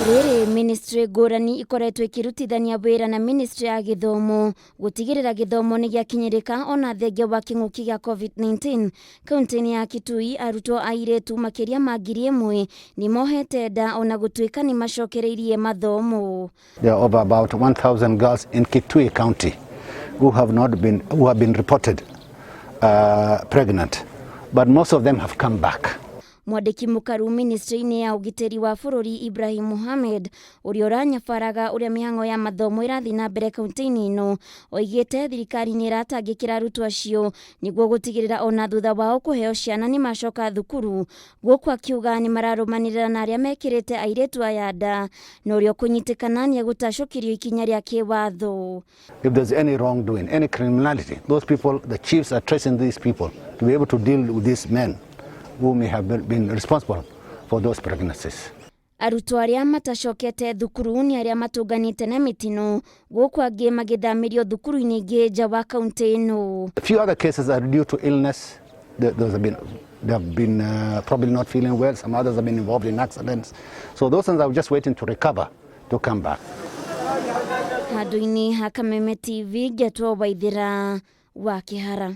Rĩrĩ ministry ngũrani ikoretwo ikĩrutithania wĩra na ministry ya gĩthomo gũtigĩrĩra gĩthomo nĩ gĩakinyĩrĩka ona thengia wa kĩng'ũki gĩa COVID-19. Kaunti-inĩ ya Kitui arutwo airĩtu makĩria ma 1000 nĩ mohete nda ona gũtuĩka nĩ macokereirie mathomo. There are over about 1,000 girls in Kitui County who have not been, who have been reported pregnant, but most of them have come back. Mwandĩki mũkaru ministry-inĩ ya ũgitĩri wa bũrũri Ibrahim Mohamed, ũrĩa ũranyabaraga ũrĩa mĩhang'o ya mathomo ĩrathiĩ na mbere kaunti-inĩ ĩno, oigĩte thirikari nĩ ĩratangĩkĩra arutwo acio nĩguo gũtigĩrĩra ona thutha wao kũheo ciana nĩ macoka thukuru. Gũkũ akiuga nĩ mararũmanĩrĩra na arĩa mekĩrĩte airĩtu aya nda, na ũrĩa ũkũnyitĩkana nĩ egũtacũkĩrio ikinya rĩa kĩwatho. If there's any wrongdoing, any criminality, those people, the chiefs are tracing these people to be able to deal with these men who may have been responsible for those pregnancies. Arutwo arĩa matacokete thukuru nĩ arĩa matũnganĩte na mĩtino, gũkũ angĩ magĩthamĩrio thukuru-inĩ ingĩ nja wa kaunti ĩno. A few other cases are due to illness. Those have been, they have been probably not feeling well. Some others have been involved in accidents. So those ones are just waiting to recover to come back. Handũ-inĩ ha Kameme TV, ngetwo Waithĩra wa Kĩhara.